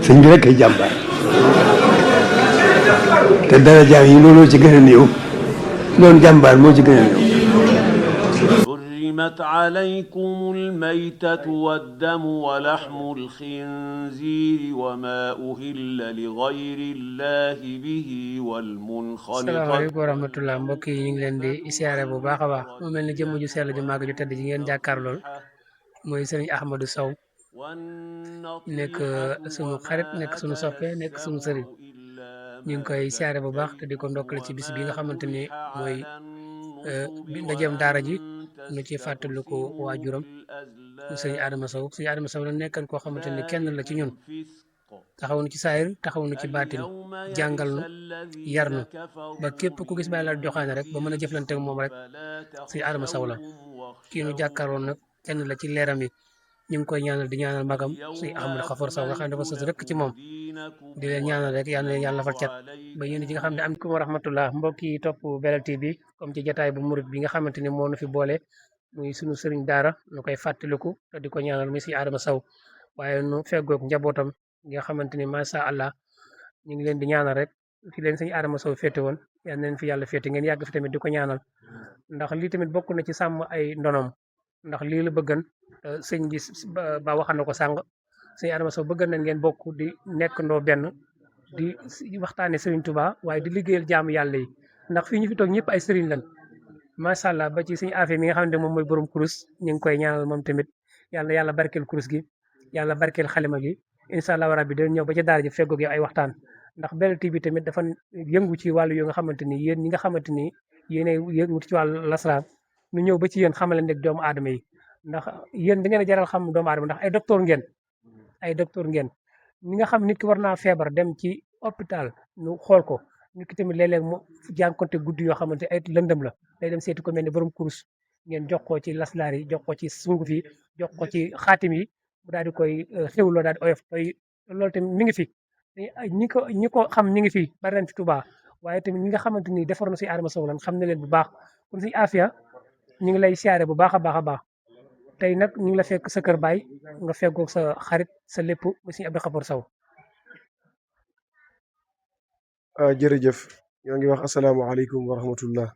sëñ bi rek ay jàmbaar te darajaam yi looloo ci gën a néew doon jàmbaar moo ci gën a néew. حرمت عليكم الميتة والدم ولحم الخنزير وما أهل لغير الله به والمنخنقة. salaamaaleykum wa rahmatullah mbokk yi ñu ngi leen di siyaare bu baax a baax mu mel ni jëmm ju sell ju màgg ju tedd ji ngeen jàkkaar lool mooy sëriñ Ahmadou Sow nekk sunu xarit nekk sunu soppe nekk sunu sëriñ ñu ngi koy siyaare bu baax te di ko ndokkale ci bis bi nga xamante ni mooy ndajeem daara ji nu ci fàttaliku waajuram sëriñ Adama Sow sëriñ Adama Sow la nekkan koo xamante ni kenn la ci ñun taxaw nu ci saayir taxaw nu ci baatin jàngal nu yar nu ba képp ku gis bàyyi la joxaane rek ba mën a jëflante ak moom rek sëriñ Adama Sow la kii nu jàkkaaroon nag kenn la ci leeram yi ñu ngi koy ñaanal di ñaanal magam sëriñ Ahmadou Khafor Sow nga xam ne dafa sës rek ci moom di leen ñaanal rek yal na leen yàlla fal cat ba yéen ci nga xam ne am wa rahmatullah mbokk yi topp Belel TV comme ci jataay bu murit bi nga xamante ni moo nu fi boole muy sunu sëriñ daara nu koy fàttaliku te di ko ñaanal muy sëriñ Adama Sow waaye nu feggoog njabootam gi nga xamante ni macha allah ñu ngi leen di ñaanal rek fi leen sëriñ Adama Sow féete woon yal na leen fi yàlla féete ngeen yàgg fi tamit di ko ñaanal ndax lii tamit bokk na ci sàmm ay ndonom ndax lii la bëggan sëñ bi ba waxal na ko sàng sëñ Adama Sow bëgg nañ ngeen bokk di nekk ndoo benn di waxtaane Serigne Touba waaye di liggéeyal jaamu yàlla yi ndax fii ñu fi toog ñëpp ay Serigne lan macha allah ba ci suñu affaire mi nga xam ne moom mooy borom kurus ñu ngi koy ñaanal moom tamit yàlla barkeel kurus gi yàlla barkeel xalima gi incha allah rabbi dañ ñëw ba ci daara ji feggoog yow ay waxtaan ndax Belel TV tamit dafa yëngu ci wàllu yoo nga xamante ni yéen ñi nga xamante ni yéenay yëngu ci wàllu lasraar nu ñëw ba ci yéen xamale nekk doomu aadama yi ndax yéen da ngeen a jaral xam doomu aadama ndax ay docteur ngeen ñi nga xam nit ki war naa feebar dem ci hôpital ñu xool ko nit ki tamit léeg-léeg mu jànkonte guddi yoo xamante ay lëndëm la day dem seeti ko mel ni borom kurus ngeen jox ko ci laslaar yi jox ko ci sunguf yi jox ko ci xaatim yi mu daal di koy xewloo daal di oyof toy loolu tamit mi ngi fi ñi ko xam ñi ngi fi bari nañ fi Touba waaye tamit ñi nga xamante ni defar na si Adama Sow lan xam na leen bu baax kon si Afia ñu ngi lay siyaare bu baax a baax a baax tey nag ñu ngi la fekk sa kër baay nga feggoog sa xarit sa lépp mu sëñ Abdou Khafor Sow. jërëjëf ñoo ngi wax asalaamaaleykum wa rahmatullah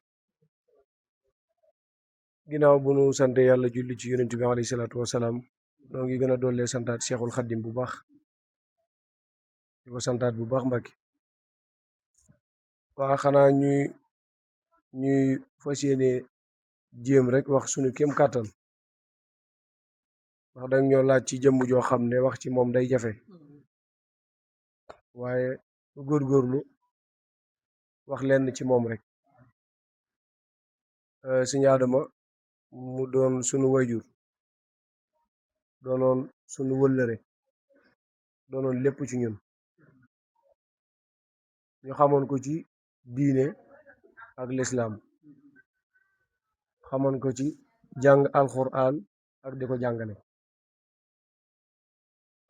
ginnaaw bu nu sant yàlla julli ci yonent bi alayhi salaatu wasalaam noo ngi gën a dollee santaat Cheikhul Khadim bu baax di ko santaat bu baax Mbàkke waa xanaa ñuy fas yéene jéem rek wax sunu kéem kàttan wax dañ ñoo laaj ci jëmm joo xam ne wax ci moom day jafe waaye góorgóorlu wax lenn ci moom rek sëñ Adama mu doon sunu wayjur doonoon sunu wëllëre doonoon lépp ci ñun ñu xamoon ko ci diine ak lislaam xamoon ko ci jàng alxuraan ak di ko jàngale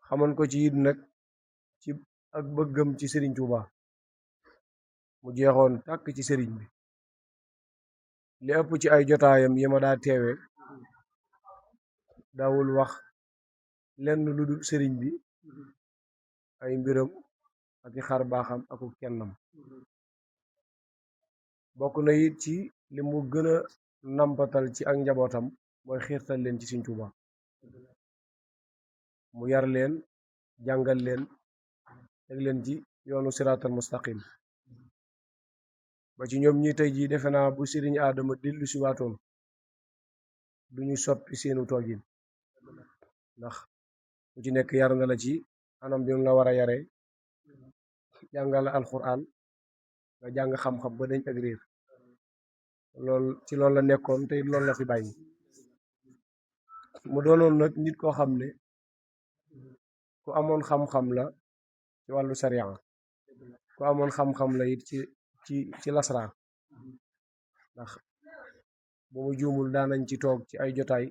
xamoon ko ci it nag ci ak bëggam ci sëriñ Tuuba mu jeexoon tàkk ci sëriñ bi li ëpp ci ay jotaayam yi ma daa teewe daawul wax lenn lu dul sëriñ bi ay mbiram ak i xar baaxam aku kennam bokk na it ci li mu gën a nampatal ci ak njabootam mooy xiirtal leen ci sëriñ Tuuba mu yar leen jàngal leen teg leen ci yoonu siraatal mustaqim ba ci ñoom ñi tey jii defe naa bu sëriñ Adama dellu si waatoon duñu soppi seenu toogin ndax ku ci nekk yar na la ci anam bi mu la war a yare jàngal la alxuraan nga jàng xam-xam ba dañ ak réer ci loolu la nekkoon te loolu la fi bàyyi mu doonoon nag nit koo xam ne ku amoon xam-xam la ci wàllu sariya ku amoon xam-xam la it ci lasraar ndax bu ma juumul daanañ ci toog ci ay jotaay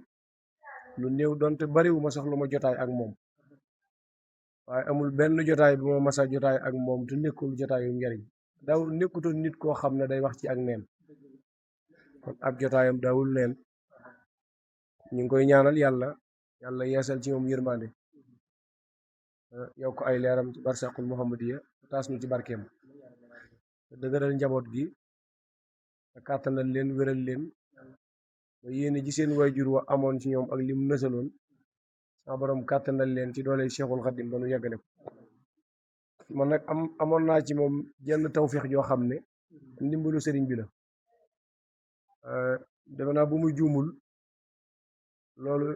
lu néew donte bariwuma sax lu ma jotaay ak moom waaye amul benn jotaay bu ma masa jotaay ak moom te nekkul jotaayu njariñ daw nekkutoon nit koo xam ne day wax ci ak neen kon ab jotaayam daawul neen ñu ngi koy ñaanal yàlla yeesal ci moom yërmande yokk ay leeram ci barsaqul muhammadiya taas ñu ci barkeem te dëgëral njaboot gi te kàttanal leen wéral leen ba yéene ji seen waajur wa amoon ci ñoom ak lim nësaloon sama borom kàttanal leen ci doole Cheikhul Khadim ba nu yeggale ko man nag amoon naa ci moom jenn tawféex joo xam ne ndimbalu sëriñ bi la defe naa bu muy juumul loolu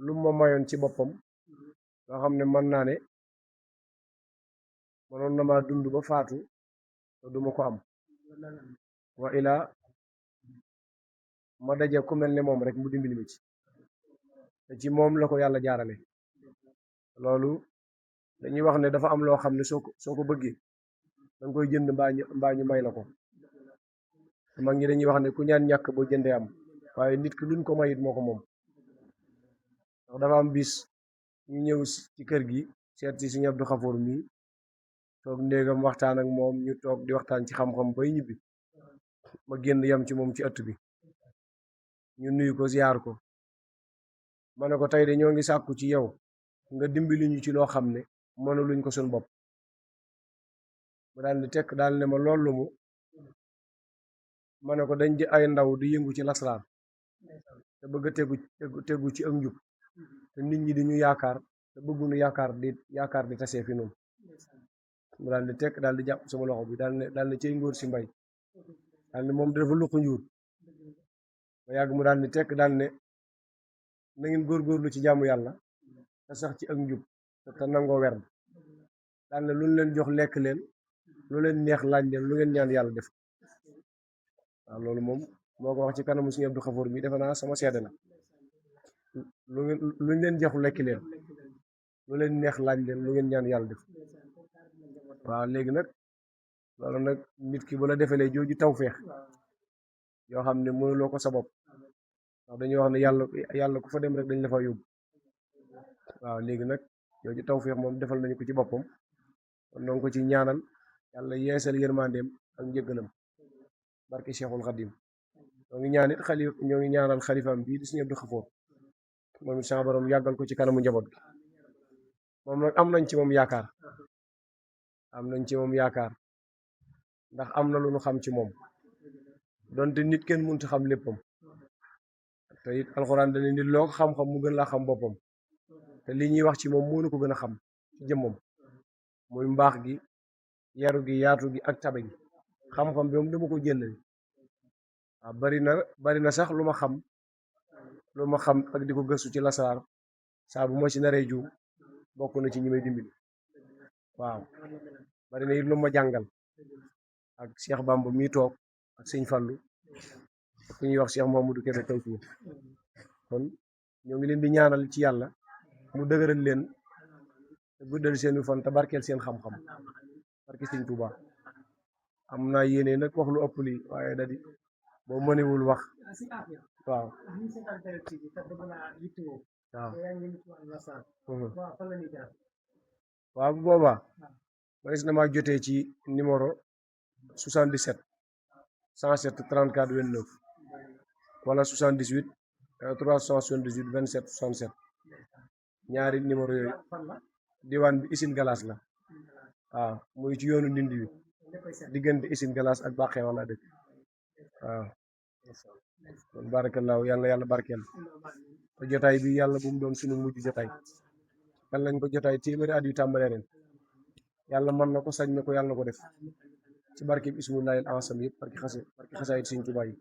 lu ma mayoon ci boppam loo xam ne mën naa ne mënoon na maa dund ba faatu te duma ko am wa ilaa ma daje ku mel ne moom rek mu dimbali ma ci te ci moom la ko yàlla jaarale loolu dañuy wax ne dafa am loo xam ne soo ko bëggee danga koy jënd mbaa ñu may la ko mag ñi dañuy wax ne ku ñaan ñàkk boo jëndee am waaye nit ki luñ ko mayit moo ko moom ndax dafa am bis ñu ñëw ci kër gi seet si Sëriñ Abdou Khafour mi toog néegam waxtaan ak moom ñu toog di waxtaan ci xam-xam bay ñibbi ma génn yam ci moom ci ëtt bi ñu nuyu ko ziar ko ma ne ko tey de ñoo ngi sàkku ci yow nga dimbali ñu ci loo xam ne mënuluñ ko suñ bopp mu daal di tekk daal ne ma loolu mu ma ne ko dañ di ay ndaw di yëngu ci lasraar te bëgg a tegu ci ak njub te nit ñi di ñu yaakaar te bëggunu yaakaar di tasee fi noonu mu daal di tekk daal di jàpp sama loxo bi daal ne cey ngóor si mbay daal ne moom dafa luq njuur ba yàgg mu daal di tekk daal ne na ngeen góorgóorlu ci jaamu yàlla te sax ci ak njub te nangoo werd daal ne lu leen jox lekk leen lu leen neex laaj leen lu ngeen ñaan yàlla def waaw loolu moom moo ko wax ci kanamu Sëriñ Abdou Khafour mi defe naa sama seede la luñ leen jox lekk leen lu leen neex laaj leen lu ngeen ñaan yàlla def waaw léegi nag loolu nag nit ki bu la defalee jooju tawféex yoo xam ne mënuloo ko sa bopp ndax dañuy wax ne yàlla ku fa dem rek dañ la fa yóbbu waaw léegi nag jooju tawféex moom defal nañu ko ci boppam kon donc ko ci ñaanal yàlla yeesal yërmandeem ak njëggalam barke Cheikhul Khadim ñoo ngi ñaanal xalifaam bii di Sëriñ Abdou Khafour moom it sama borom yàggal ko ci kanamu njaboot gi moom nag am nañ ci moom yaakaar ndax am na lu ñu xam ci moom donte nit kenn mënut xam léppam te it alxuraan dañu nit loo ko xam-xam mu gën laa xam boppam te li ñuy wax ci moom moo na ko gën a xam ci jëmmam muy mbaax gi yaru gi yaatu gi ak tabe gi xam-xam bi moom dama ko jëlale waaw bari na sax lu ma xam ak di ko gëstu ci lasaraar saa bu ma ci naree juum bokk na ci ñi may dimbali waaw bari na it lu ma jàngal ak Cheikh Bamba mi toog ak Sëñ Fallu ak ku ñuy wax Cheikh Mouhamadou Kébé Tawfiq kon ñoo ngi leen di ñaanal ci yàlla mu dëgëral leen te guddal seeni fan te barkeel seen xam-xam barke Sëñ Tuuba am naa yéene nag wax lu ëpp lii waaye da di boo mënewul wax waaw waaw bu boobaa manis na maa jotee ci numéro 77 107 34 29 wala 78 378 27 67 ñaari numéro yooyu diwaan bi Isine Galas la waaw muy ci yoonu Ndindi bi diggante Isine Galas ak Bàqee wala dëkk waaw kon barakallahu yàlla barkeel te jotaay bi yàlla bu mu doon suñu mujj jotaay yàlla nañ ko jotaay téeméeri at yu tàmbalee ren yàlla mën na ko sañ na ko yàlla na ko def ci barke bi ismullahil ansam yëpp barke xasaayit Sëñ Tuubaa yi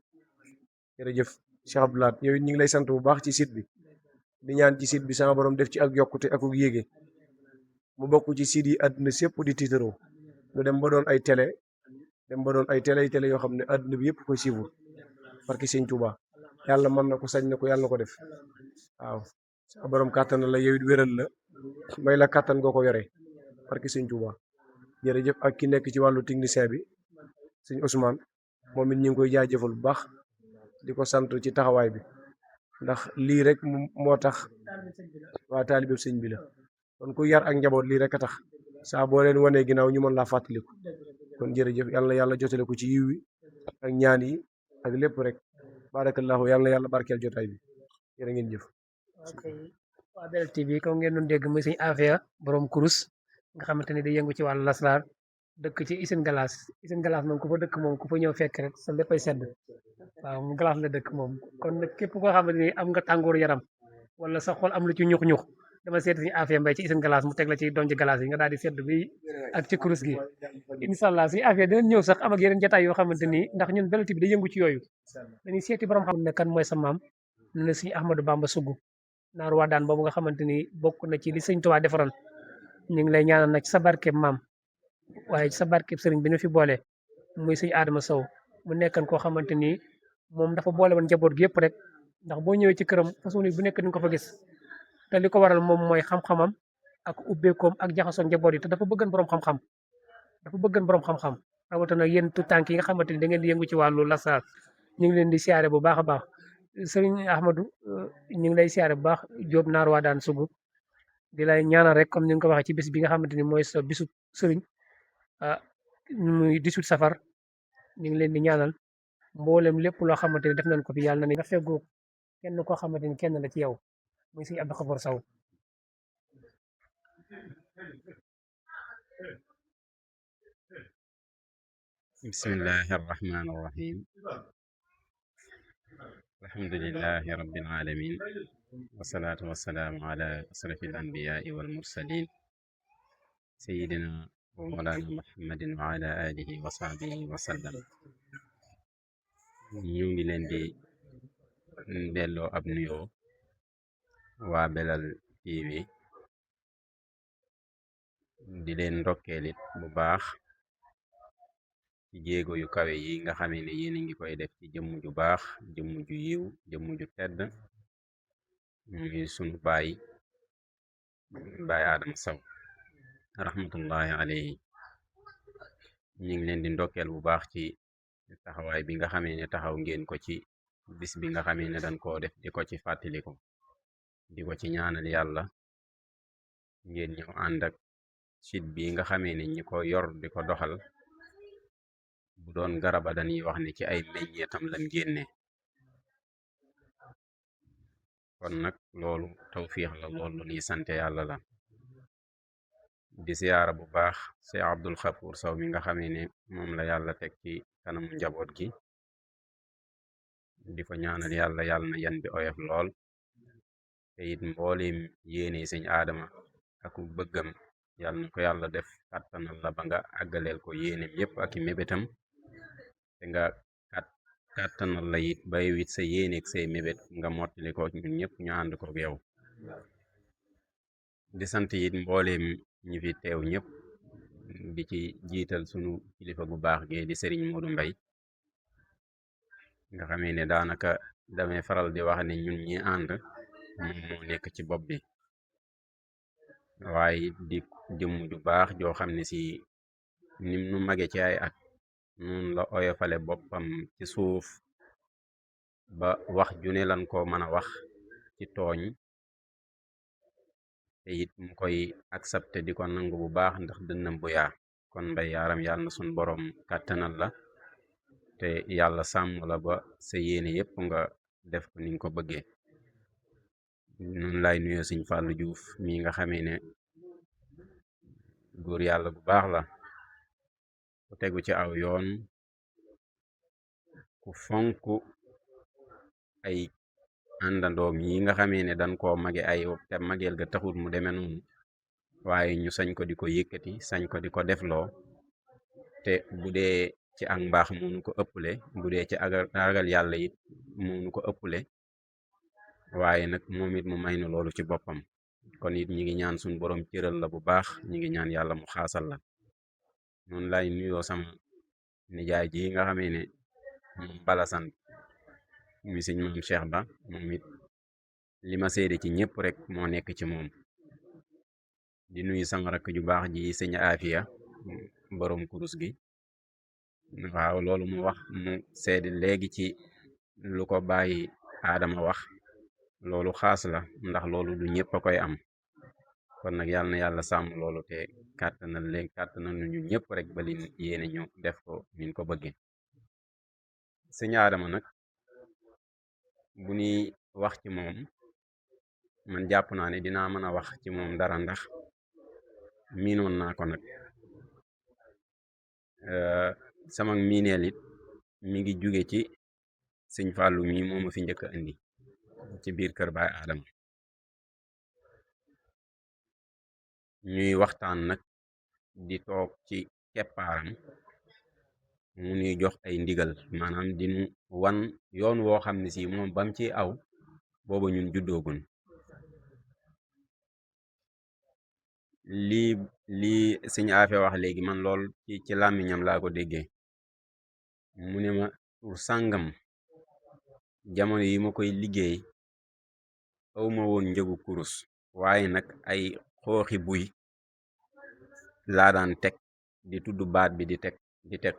jërëjëf Cheikh Abdoulaat yow it ñu ngi lay sant bu baax ci site bi di ñaan ci site bi sama borom def ci ak yokkute ak yéege mu bokk ci site yi àdduna sépp di tiitaroo ñu dem ba doon ay télé yoo xam ne àdduna bi yëpp koy suivre barke Sëñ Tuubaa yàlla mën na ko sañ na ko yàlla na ko def waaw sama borom kàttan la yow it wéral la may la kàttan goo ko yore barke Sëñ Tuubaa jërëjëf ak ki nekk ci wàllu technicien bi Sëñ Ousmane moom it ñu ngi koy jaajëfal bu baax di ko sant ci taxawaay bi ndax lii rek moo tax waa taalibe sëñ bi la kon ku yar ak njaboot lii rek a tax saa boo leen wanee ginnaaw ñu mën laa fàttaliku kon jërëjëf yàlla jotale ko ci yiw wi ak ñaan yi ak lépp rek barakallahu yàlla barkeel jotaay bi jërë ngeen jëf waa Belel TV ko ngeen doon dégg muy sëñ Afia borom kurus nga xamante ni day yëngu ci wàllu lasraar dëkk ci Isine Galaas moom ku fa dëkk moom ku fa ñëw fekk rek sa léppay sedd waaw mu Galaas la dëkk moom kon nag képp koo xamante ni am nga tàngooru yaram wala sa xol am lu ci ñux-ñux dama seet suñu Afia Mbay ci Isine Galaas mu teg la ci doon ci galaas yi nga daal di sedd bi ak ci kurus gi incha allah suñu Afia dinañ ñëw sax am ak yeneen jataay yoo xamante ni ndax ñun Belel TV day yëngu ci yooyu dañuy seeti borom xam ne kan mooy sa maam ñu ne suñu Ahmadou Bamba Sougou naaru waa daan boobu nga xamante ni bokk na ci li sëñ Tuubaa defaroon ñu ngi lay ñaanal nag ci sa barkeeb maam waaye ci sa barkeeb sëriñ bi ñu fi boole muy sëñ Adama Sow mu nekkan koo xamante ni moom dafa boole woon njaboot gi yëpp rek ndax boo ñëwee ci këram façon bu nekk ni nga ko fa gis te li ko waral moom mooy xam-xamam ak ubbeekoom ak jaxasoo njaboot yi te dafa bëggan borom xam-xam dafa bëggan borom xam-xam rawatina yéen tu tànk yi nga xamante ni da ngeen di yëngu ci wàllu lasaar ñu ngi leen di siyaare bu baax a baax sëriñ Ahmadou ñu ngi lay siyaare bu baax Jóob naar waa daan Sougou di lay ñaanal rek comme ni nga ko waxee ci bis bi nga xamante ni mooy sa bisu sëriñ ah muy 18 safar ñu ngi leen di ñaanal mboolem lépp loo xamante ni def nañ ko fi yàlla na ni nga feggoo kenn koo xamante ni kenn la ci yow muy sëñ Abdou Xafoor Saw bismillahi arrahmani irrahim alhamdulilahi rabbil alamin wasalaatu wasalaamu ala asrafi al anbiyaai wal mursalin sayidina wa mawlana muhammadin wa ala alihi wa sahbihi wa sallam ñu ngi leen di delloo ab nuyoo waa Belel TV di leen ndokkeelit bu baax ci jéego yu kawe yi nga xamee ne yéen a ngi koy def ci jëmm ju baax jëmm ju yiw jëmm ju tedd muy sunu baay Adama Sow rahmatullahi alayhi ñu ngi leen di ndokkeel bu baax ci taxawaay bi nga xamee ne taxaw ngeen ko ci bis bi nga xamee ne dañ koo def di ko ci fàttaliku di ko ci ñaanal yàlla ngeen ñëw ànd ak site bi nga xamee ne ñi ko yor di ko doxal bu doon garaba dañuy wax ne ci ay meññeetam lañ génne kon nag loolu tawfiix la loolu ñuy sante yàlla la di siyaara bu baax Cheikh Abdul Xafoor Saw mi nga xamee ne moom la yàlla teg ci kanamu njaboot gi di ko ñaanal yàlla na yan bi oyof lool te it mbooleem yéene sëñ Aadama ak bëggam yàlla na ko yàlla def kàttanal la ba nga àggaleel ko yéeneem yépp ak i mébétam te nga kàttanal la it bay wit sa yéeneeg say mébét nga mottali ko ñun ñëpp ñu ànd ko yow di sant it mbooleem ñi fi teew ñëpp di ci jiital sunu kilifa gu baax gee di Sëriñ Moodu Mbay nga xamee ne daanaka damay faral di wax ne ñun ñi ànd moom moo nekk ci bopp bi waaye di jëmm ju baax joo xam ne si nim nu mage ci ay at nun la oyofale boppam ci suuf ba wax ju ne lan ko mën a wax ci tooñ te it mu koy accepté di ko nangu bu baax ndax dënnam bu yaa kon Mbay yaaram yàlla na sun boroom kàttanal la te yàlla sàmm la ba sa yéene yépp nga def ko ni nga ko bëggee noonu lay nuyoo Sëñ Fàllu Juuf mi nga xamee ne góor yàlla bu baax la ku tegu ci aw yoon ku fonk ay àndandoom yi nga xamee ne dañ koo mage ay te mageel ga taxut mu deme noonu waaye ñu sañ ko di ko yëkkati sañ ko di ko defloo te bu dee ci ak mbaax moonu ko ëpple bu dee ci ragal yàlla it moonu ko ëpple waaye nag moom it mu may na loolu ci boppam kon it ñi ngi ñaan suñ boroom cëral la bu baax ñi ngi ñaan yàlla mu xaasal la noonu lay nuyoo sama nijaay ji nga xamee ne moom bala sant mi sëñ maam Cheikh Ba moom it li ma seede ci ñëpp rek moo nekk ci moom di nuyu sama rakk ju baax ji sëñ Afia boroom kurus gi waaw loolu mu wax mu seede léegi ci lu ko bàyyi Adama wax loolu xaas la ndax loolu du ñëpp a koy am kon nag yàlla na yàlla sàmm loolu te kàttanal ñu ñëpp rek ba li yéene ñu def ko niñ ko bëggee sëñ Adama nag bu ñuy wax ci moom man jàpp naa ne dinaa mën a wax ci moom dara ndax miinoon naa ko nag sama miineel it mi ngi jóge ci sëñ Fallou mii moo ma fi njëkk a indi ci biir kër Baay Aadama ñuy waxtaan nag di toog ci keppaaram mu ñuy jox ay ndigal maanaam dinu wan yoon woo xam ne si moom bam ci aw booba ñun juddoogun lii sëñ Afe wax léegi man lool ci làmmiñam laa ko déggee mu ne ma tur sàngam jamono yi ma koy liggéey awma woon njëgu kurus waaye nag ay xooxi buy laa daan teg di tudd baat bi di teg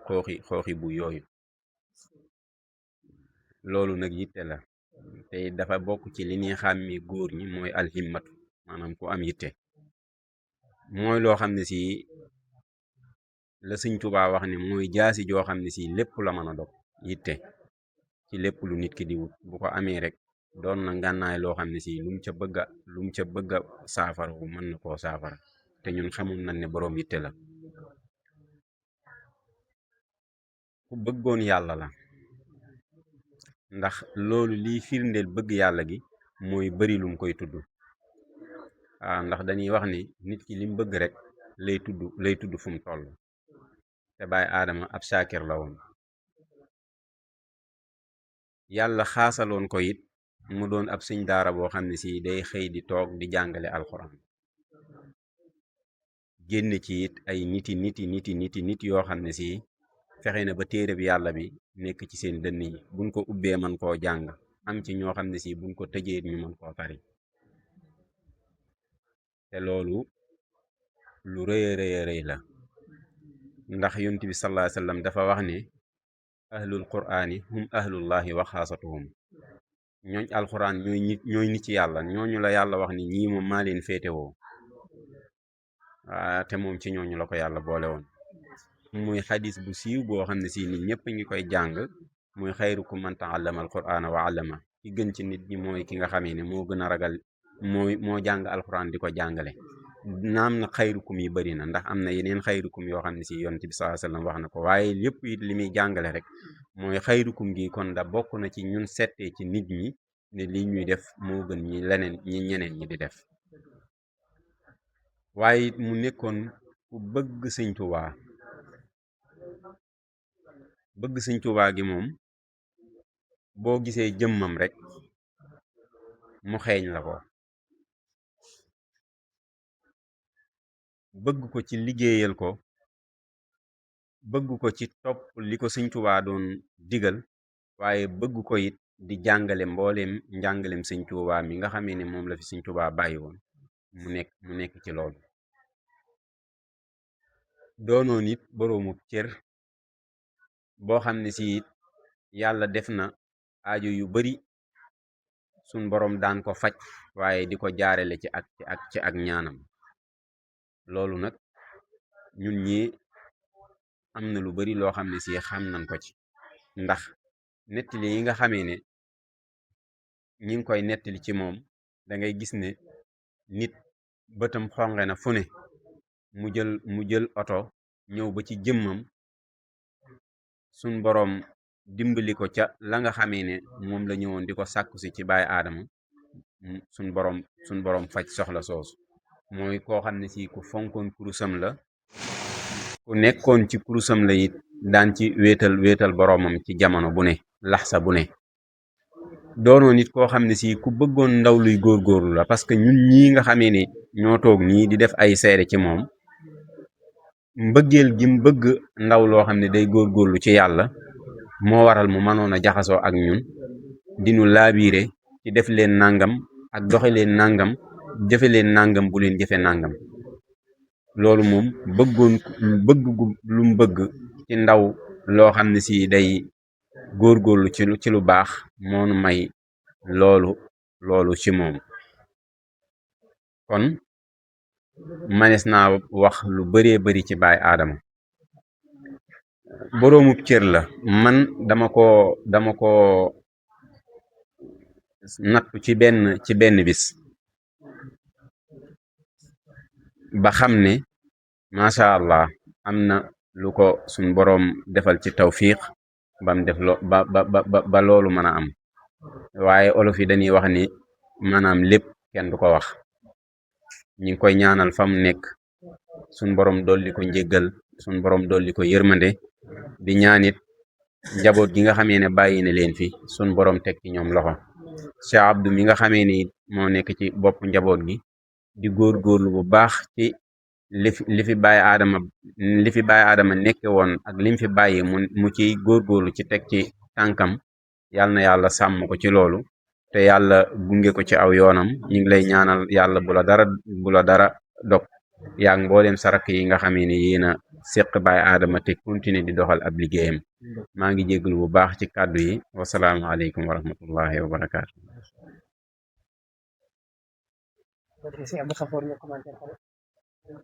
xooxi buy yooyu loolu nag yitte la te dafa bokk ci li ñuy xàmmi góor ñi mooy alhimmatu maanaam ku am yitte mooy loo xam ne si la sëñ Tuubaa wax ne mooy jaasi joo xam ne si lépp la mën a dog yitte ci lépp lu nit ki di wut bu ko amee rek doon na ngànnaay loo xam ne si lu mu ca bëgga saafara wu mën na koo saafara te ñun xamul nañ ne boroom yitte la ku bëggoon yàlla la ndax loolu liy firndeel bëgg yàlla gi mooy bari lum koy tudd ndax dañuy wax ni nit ki lim bëgg rek lay tudd fu mu toll te Baay Aadama ab saakir la woon yàlla xaasaloon ko it mu doon ab sëñ daara boo xam ne si day xëy di toog di jàngale alxuraan génn ci it ay nit yoo xam ne si fexe na ba téere bi yàlla bi nekk ci seen dënn yi buñ ko ubbee man koo jàng am ci ñoo xam ne si buñ ko tëjee ñu mën koo tari te loolu lu rëy a rëy la ndax yonent bi sallallahu alayhi wasallam dafa wax ne ahlul qur'ani hum ahlullahi wa xaasatuhum ñooñ alxuraan ñooy nit ci yàlla ñooñu la yàlla wax ni ñii moom maa leen féetewoo te moom ci ñooñu la ko yàlla boole woon muy xadis bu siiw boo xam ne si nit ñëpp ngi koy jàng muy xayrukum man ta'allama alqur'ana wa 'allama ki gën ci nit ñi mooy ki nga xamee ne moo gën a ragal moo jàng alxuraan di ko jàngale naam na xayrukum yi bari na ndax am na yeneen xayrukum yoo xam ne si yonent bi sallallahu alayhi wasallam wax na ko waaye lépp it li muy jàngale rek mooy xayrukum gi kon da bokk na ci ñun settee ci nit ñi ne lii ñuy def moo gën ñeneen ñi di def waaye it mu nekkoon ku bëgg sëñ Tuubaa gi moom boo gisee jëmmam rek mu xeeñ la ko bëgg ko ci liggéeyal ko bëgg ko ci topp li ko sëñ Tuubaa doon digal waaye bëgg ko it di jàngale mbooleem njàngalem sëñ Tuubaa mi nga xamee ne moom la fi sëñ Tuubaa bàyyi woon mu nekk ci loolu doonoon it boroomu cër boo xam ne si it yàlla def na aajo yu bari suñ boroom daan ko faj waaye di ko jaarale ci ak ñaanam loolu nag ñun ñi am na lu bari loo xam ne si xam nañ ko ci ndax nettali yi nga xamee ne ñi ngi koy nettali ci moom da ngay gis ne nit bëtam xonge na fu ne mu jël oto ñëw ba ci jëmmam suñ boroom dimbali ko ca la nga xamee ne moom la ñëwoon di ko sàkku si ci Baay Aadama suñ boroom faj soxla soosu mooy koo xam ne si ku fonkoon kurusam la ku nekkoon ci kurusam la it daan ci wéetal boroomam ci jamono bu ne laxsa bu ne doonoo nit koo xam ne si ku bëggoon ndaw luy góorgóorlu la parce que ñun ñii nga xamee ne ñoo toog nii di def ay seede ci moom mbëggeel gi mu bëgg ndaw loo xam ne day góorgóorlu ci yàlla moo waral mu mënoon a jaxasoo ak ñun dinu laabiire ci def leen nangam ak doxe leen nangam jëfe leen nangam bu leen jëfe nangam loolu moom lu mu bëgg ci ndaw loo xam ne si day góorgóorlu ci lu baax moonu may loolu ci moom kon manees naa wax lu baree bari ci Baay Aadama boroomub cër la man dama ko nattu ci benn bis ba xam ne macha allah am na lu ko suñ boroom defal ci tawfiq bam def lo ba loolu mën a am waaye olof yi dañuy wax ni maanaam lépp kenn du ko wax ñi ngi koy ñaanal fa mu nekk suñ boroom dolli ko njéggal suñ boroom dolli ko yërmande di ñaanit njaboot gi nga xamee ne bàyyi na leen fi suñ boroom teg ci ñoom loxo Cheikh Abdou mi nga xamee ni moo nekk ci bopp njaboot gi di góorgóorlu bu baax ci li fi bàyyi aadama nekke woon ak lim fi bàyyi mu ciy góorgóorlu ci teg ci tànkam yàlla na yàlla sàmm ko ci loolu te yàlla gunge ko ci aw yoonam ñu ngi lay ñaanal yàlla bu la dara dog yaag mbooleem sarak yi nga xamee ni yéen a séq bàyyi aadama te continuer di doxal ab liggéeyam maa ngi jégalu bu baax ci kàddu yi wasalaamaaleykum wa rahmatullahi wa barakaatu.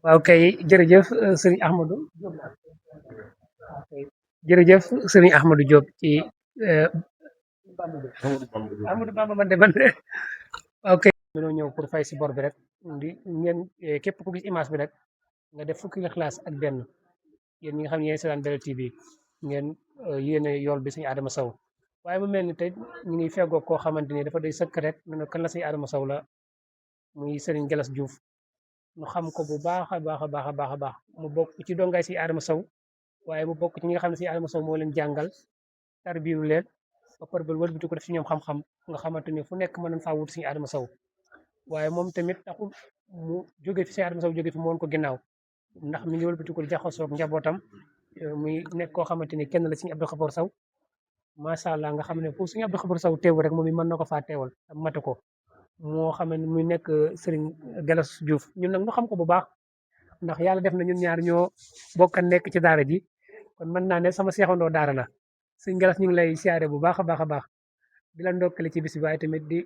waaw kay jërëjëf sëriñ Ahmadou jërëjëf sëriñ Ahmadou Diop ci Ahmadou Bamba man de waaw kay dañoo ñëw pour fay si bor bi rek di ngeen képp ku gis image bi rek nga def fukki Ixlaas ak benn yéen ñi nga xam ne yéen seetaan Belel TV ngeen yéene yool bi sëñ Adama Sow waaye mu mel ni tey ñu ngi feggoo koo xamante ni dafa day sëkk rek ne kan la sëñ Adama Sow la muy Serigne Gallas Diouf ñu xam ko bu baax a baax a baax a baax a baax mu bokk ci dongaay sëñ Adama Sow waaye mu bokk ci ñi nga xam ne sëñ Adama Sow moo leen jàngal tarbiyu leen ba pare ba wëlbati ko def ci ñoom xam-xam nga xamante ni fu nekk mën nañ faa wut sëñ Adama Sow waaye moom tamit taxul mu jóge fi sëñ Adama Sow jóge fi mu woon ko ginnaaw ndax mi ngi wëlbati ko jaxasoo ak njabootam muy nekk koo xamante ni kenn la sëñ Abdou Khafor Sow macha allah nga xam ne fu sëñ Abdou Khafor Sow teew rek moom it mën na ko faa teewal am mate ko moo xam ne muy nekk Serigne Gallas Diouf ñun nag ñu xam ko bu baax ndax yàlla def na ñun ñaar ñoo bokk nekk ci daara ji kon mën naa ne sama seexandoo daara la sëñ Gallas ñu ngi lay siyaare bu baax a baax a baax di la ndokkale ci bis bi waaye tamit di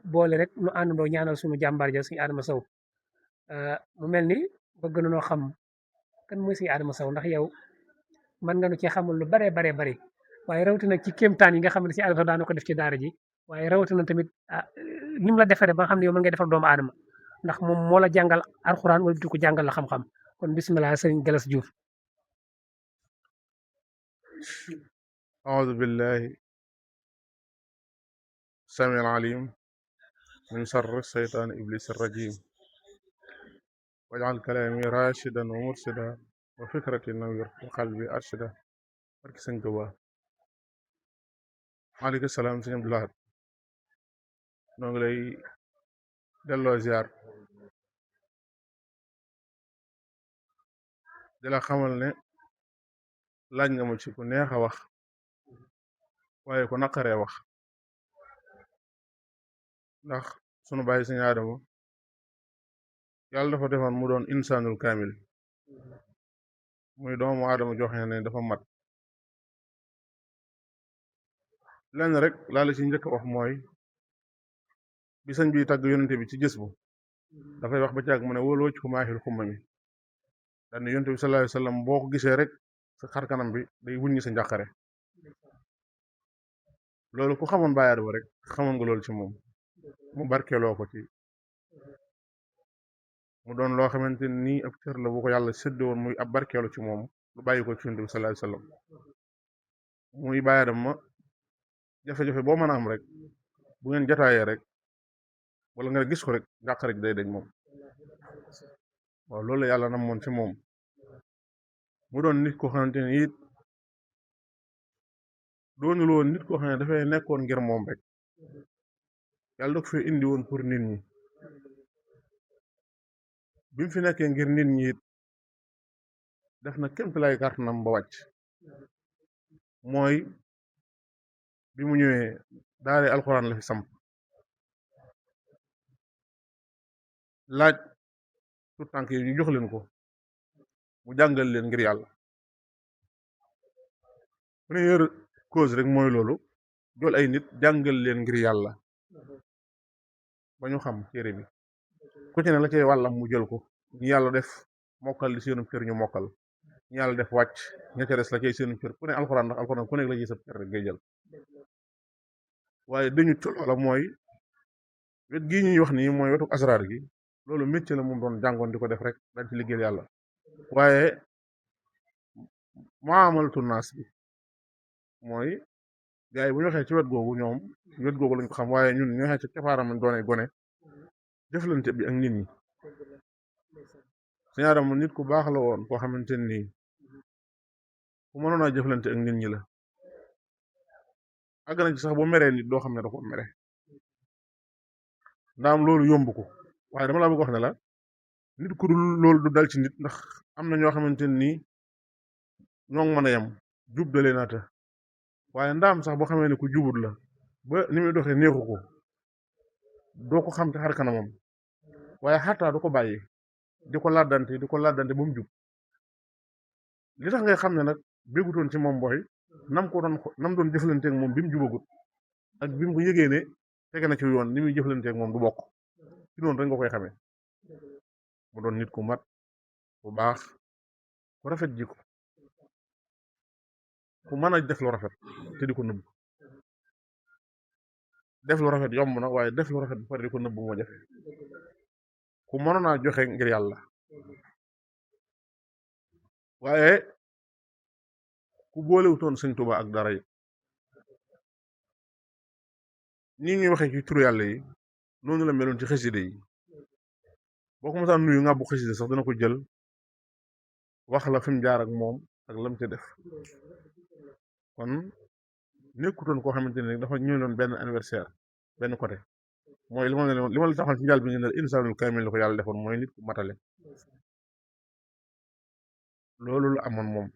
boole rek nu àndandoo ñaanal suñu jàmbaar ja sëñ Adama Sow mu mel ni bëgg na noo xam kan mooy sëñ Adama Sow ndax yow mën nga nu cee xamul lu baree baree bari waaye rawatina ci kéemtaan yi nga xam ne sëñ Adama Sow daana ko def ci daara ji waaye rawatina tamit ni mu la defaree ba nga xam ne yow mën ngay defar doomu aadama ndax moom moo la jàngal alxuraan wala du ko jàngal la xam-xam kon bisimilah sëñ Gallas Diouf. أعوذ بالله السميع العليم من شر الشيطان إبليس الرجيم واجعل كلامي راشدا ومرشدا وفكرتي نوير وقلبي أرشدا barke Sëñ Tuubaa. maaleykum salaam sëñ Abdou Lahad noo ngi lay delloo ziar di la xamal ne laaj nga ma ci ku neex a wax waaye ku naqaree wax ndax sunu bàyyi sëñ Adama yàlla dafa defoon mu doon insaanul kaamil muy doomu Adama joxe ne dafa mat lenn rek laa la ci njëkk a wax mooy bi sëñ bi tàgg yonente bi ci gis bu dafay wax ba caag mu ne wóolu wëcc ku maaxil xumma mi daal ne yonente bi sallallahu alayhi wasallam boo ko gisee rek sa xarkanam bi day wuññi sa njàqare loolu ku xamoon Baye Adama rek xamoon nga loolu ci moom mu barkeeloo ko ci mu doon loo xamante ni ab cër la bu ko yàlla sédde woon muy ab barkeelu ci moom lu bàyyi ko ci yonente bi sallallahu alayhi wasallam muy Baye Adama jafe-jafe boo mën a am rek bu ngeen jotaayee rek wala nga gis ko rek njàqare ji day dañ moom waaw loolu la yàlla namoon ci moom mu doon nit koo xamante ni it doonul woon nit koo xam ne dafay nekkoon ngir moom rek yàlla da ko fee indi woon pour nit ñi bi mu fi nekkee ngir nit ñi it def na kémt lay kàttanam ba wàcc mooy bi mu ñëwee daare alxuraan la fi samp laaj tout tànk yi ñu jox leen ko mu jàngal leen ngir yàlla première cause rek mooy loolu jol ay nit jàngal leen ngir yàlla ba ñu xam téere bi ku ci ne la cay wàllam mu jël ko ñu yàlla def mokkal li seenum cër ñu mokkal ñu yàlla def wàcc ña ca des la cay seenum cër ku ne alxuraan ndax alxuraan ku nekk la ciy sab cër rek ngay jël waaye dañu ci loola mooy wet gii ñuy wax nii mooy wetu asraar gi loolu métier la mu doon jàngoon di ko def rek daal ci liggéeyal yàlla waaye muamalatu naas bi mooy gars yi bu ñu waxee ci wet googu ñoom wet googu lañ ko xam waaye ñun ñu waxee ci capaaram lañ doone gone jëflante bi ak nit ñi Sëñ Aadama nit ku baax la woon koo xamante nii ku mënoon a jëflante ak nit ñi la àgg nañ ci sax bu meree nit doo xam ne da ko mere ndaam loolu yomb ko waaye dama laa bëgg wax ne la nit ku dul loolu du dal ci nit ndax am na ñoo xamante nii ñoo ngi mën a yem jub dalee naata waaye ndaam sax boo xamee ne ku jubut la ba ni muy doxee neexu ko doo ko xam ci xar kanamam waaye xataa du ko bàyyi di ko laddante ba mu jub li tax ngay xam ne nag béggutoon ci moom booy nam doon jëflanteeg moom bi mu jubagut ak bi mu ko yëgee ne tege na ci yoon ni muy jëflanteeg moom du bokk ci noonu rek nga koy xamee mu doon nit ku mat ku baax ku rafet jikko ku mën a def lu rafet te di ko nëbb def lu rafet yomb na waaye def lu rafet bu pare di ko nëbb moo jafe ku mënoon a joxe ngir yàlla waaye ku boolewutoon Sëñ Tuubaa ak dara yi nii ñuy waxee ci turu yàlla yi noonu la meloon ci xasida yi boo ko mosaan nuyu ngàbbu xasida sax dana ko jël wax la fi mu jaar ak moom ak lam ci def kon nekkutoon koo xamante ne dafa ñëw doon benn anniversaire benn côté mooy li ma la taxoon ci njàll bi ne insaanul kaamil la ko yàlla defoon mooy nit ku matale loolu la amoon moom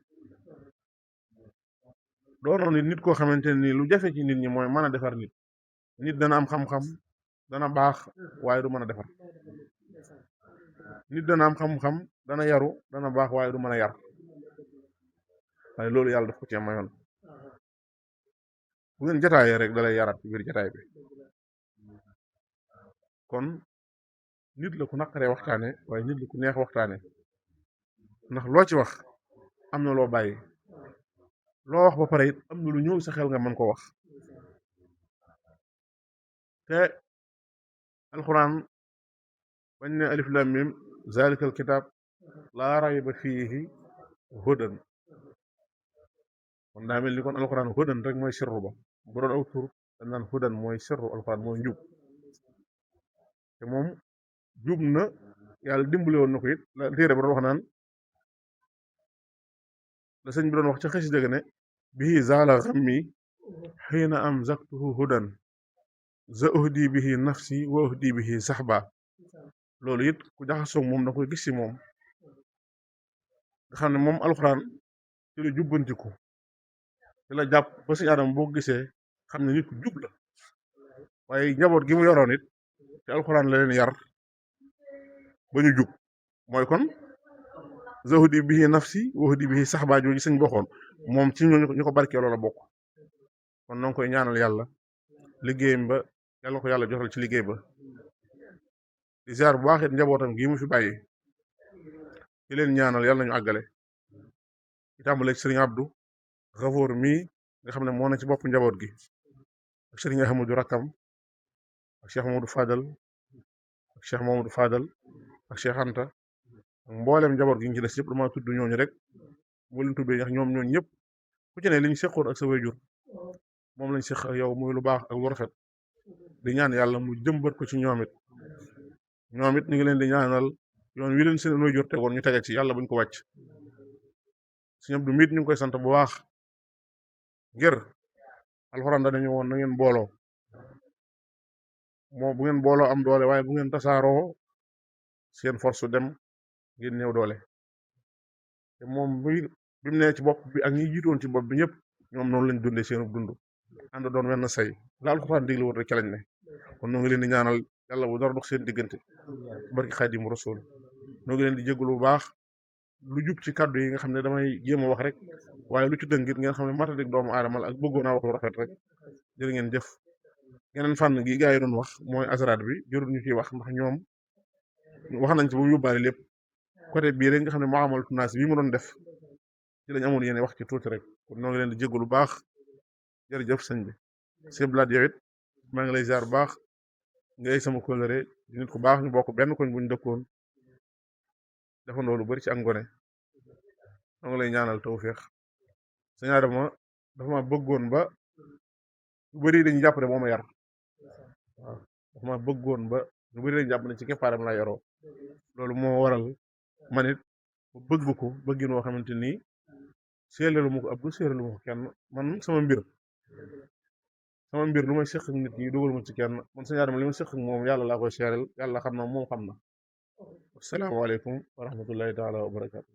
doonoon nit koo xamante ni lu jafe ci nit ñi mooy mën a defar nit dana am xam-xam dana baax waaye du mën a defar nit dana am xam-xam dana yaru dana baax waaye du mën a yar waaye loolu yàlla daf ko cee mayoon bu ngeen jataayee rek dalay yaraat ci biir jataay bi kon nit la ku naqaree waxtaane waaye nit la ku neex waxtaane ndax loo ci wax am na loo bàyyi loo wax ba pare it am na lu ñëw sa xel nga mën ko wax te alxuraan bañ ne alif lam mim zalikal kitab laa rayba fiihi hudan kon daa mel ni kon alxuraan hudan rek mooy sirru ba bu doon aw tur dañ naan hudan mooy sirru alxuraan mooy njub te moom jub na yàlla dimbale woon na ko it la téere ba doon wax naan la sëñ bi doon wax ca xësi dëgg ne bihi zaala xammi xiina am zaktuhu hudan za uhdi bihi nafsi wa uhdi bihi saxba loolu it ku jaxasoog moom da koy gis ci moom nga xam ne moom alxuraan ci la jubbantiku ci la jàpp ba Sëñ Aadama boo gisee xam ne nit ku jub la waaye njaboot gi mu yoroon it ci alxuraan la leen yar ba ñu jub mooy kon za uhdi bihi nafsi wa uhdi bihi saxba jooju sëñ boxoon moom ci ñu ko barkeeloo la bokk kon noo ngi koy ñaanal yàlla liggéeyam ba yàlla ko yàlla joxal ci liggéey ba di ziar bu baax it njabootam gi mu fi bàyyi di leen ñaanal yàlla nañu àggale di tàmbale ci sëriñ Abdou Xafoor mii nga xam ne moo na ci bopp njaboot gi ak sëriñ Ahmadou Rakkam ak Cheikh Mamadou Fadal ak Cheikh Mamadou Fadal ak Cheikh Anta ak mboolem njaboot gi ñu ci des yëpp dama tudd ñooñu rek boo leen tuddee ndax ñoom ñooñu ñëpp ku ci ne li ñu seqoon ak sa wayjur moom lañ seq ak yow muy lu baax ak lu rafet di ñaan yàlla mu jëmbat ko ci ñoom it ñu ngi leen di ñaanal yoon wi leen seen wayjur tegoon ñu tege ci yàlla buñ ko wàcc Sëñ Abdu mit ñu ngi koy sant bu baax ngir alxuraan dañu woon na ngeen booloo bu ngeen booloo am doole waaye bu ngeen tasaaroo seen force dem ngeen néew doole te moom bi mu nee ci bopp bi ak ñi jiitoon ci bopp bi ñëpp ñoom noonu lañ dundee seenu dund ànd doon wenn say la alxuraan digle woon rek ca lañ ne kon noo ngi leen di ñaanal yàlla bu dara dox seen diggante barki Xaadimu Rasuul noo ngi leen di jégalu bu baax lu jub ci kàddu yi nga xam ne damay jéem a wax rek waaye lu ci dëngit ngeen xam ne matadik doomu aadama la ak bëggoon naa wax lu rafet rek jërë ngeen jëf geneen fànn gi gaa yi doon wax mooy asraat bi jërul ñu ciy wax ndax ñoom wax nañ ci bu mu yóbbaale lépp côté bii rek nga xam ne muamalatu naas bi mu doon def ci lañ amoon yéene wax ci tuuti rek kon noo ngi leen di jégalu baax jërëjëf sëñ bi sëñ Blad yow it maa ngi lay ziar bu baax ngay sama kóllëre di nit ku baax ñu bokk benn koñ buñ dëkkoon defandoo lu bari ci ak ngone ma ngi lay ñaanal tawféex sëñ Adama dafa ma bëggoon ba ñu bari dañu jàpp ne moo ma yar waaw dafa ma bëggoon ba ñu bari dañu jàpp ne ci keppaaram laa yaroo loolu moo waral man it ma bëgg ko bëggin woo xamante ni séeralu ma ko ab du séeralu ma ko kenn man sama mbir lu may seq ak nit ñi dugal ma ci kenn man sëñ Adama li ma seq ak moom yàlla laa koy seeral yàlla xam na moom xam na asalaamaaleykum wa rahmatullahi taala wa barakaatu.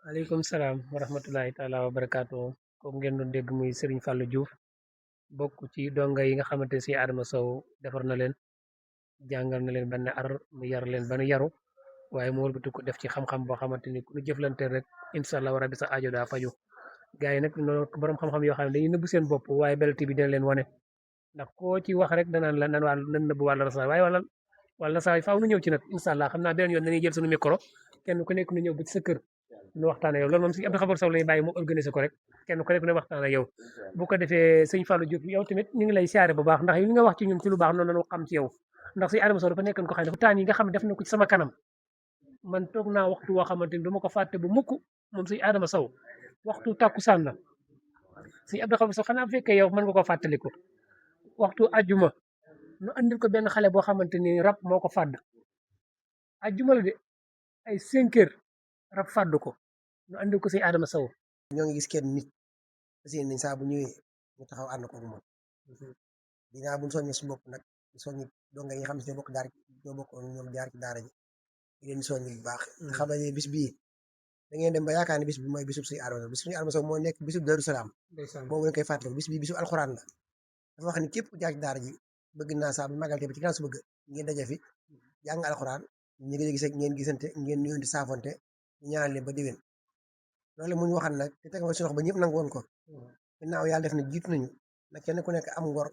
waaleykum salaam wa rahmatullahi taala wa barakaatu kooku ngeen doon dégg muy Serigne Fallou Diouf bokk ci donga yi nga xamante si Adama Sow defar na leen jàngal na leen benn ar mu yar leen ba nu yaru waaye mu wëlbati ko def ci xam-xam boo xamante ni ku ñu jëflante rek incha allah rabbi sa aajo daa faju gars yi nag noonu borom xam-xam yoo xam ne dañuy nëbb seen bopp waaye Belel TV dina leen wane ndax koo ci wax rek danaan la nan wàll nan nëbb wàll rasaay waaye wàll rasaay faaw nu ñëw ci nag incha allah xam naa beneen yoon dañuy jël suñu micro kenn ku nekk nu ñëw ba ci sa kër nu waxtaane yow loolu moom si Abdou Khabar Sow lay bàyyi mu organiser ko rek kenn ku nekk ne waxtaane yow bu ko defee sëñ Fallou Diop yow tamit ñu ngi lay siyaare bu baax ndax li nga wax ci ñun ci lu baax noonu lañu xam ci yow ndax si Adama Sow dafa nekkoon ko xam ne dafa taan yi nga xam ne def na ko ci sama kanam man toog naa waxtu woo xamante ni du ma ko fàtte bu mukk moom sëñ Adama Sow waxtu tàkkusaan la sëñ Abdou Khabar Sow xanaa bu fekkee yow mën nga ko fàttaliku waxtu ajjuma nu andil ko benn xale boo xamante ni rab moo ko fàdd ajjuma la de ay 5 heures rab fàdd ko nu andil ko sëñ Adama Sow ñoo ngi gis kenn nit parce que nañ saa bu ñëwee ñu taxaw ànd ko moom dinaa buñ soññee suñu bopp nag soññi donga yi nga xam ne ñoo bokk daar ñoo bokk ñoom jaar ci daara ji di leen soññi bu baax nga xam ne bis bii da ngeen dem ba yaakaar ne bis bi mooy bisub suñu Adama Sow bis suñu Adama Sow moo nekk bisub Darou Salaam boobu lañ koy fàttaliku bis bi bisub alxuraan la dafa wax ni képp ku jaar ci daara ji bëgg naa saa bu magal te ba ci ginnaaw su bëgg ngeen daje fi jàng alxuraan ñu ngi gis ngeen gisante ngeen nuyoonte saafonte ñu ñaanal leen ba déwén loolu mu ñu waxal nag te teg ci loxo ba ñëpp nangu woon ko ginnaaw yàlla def na jiitu nañu nag kenn ku nekk am ngor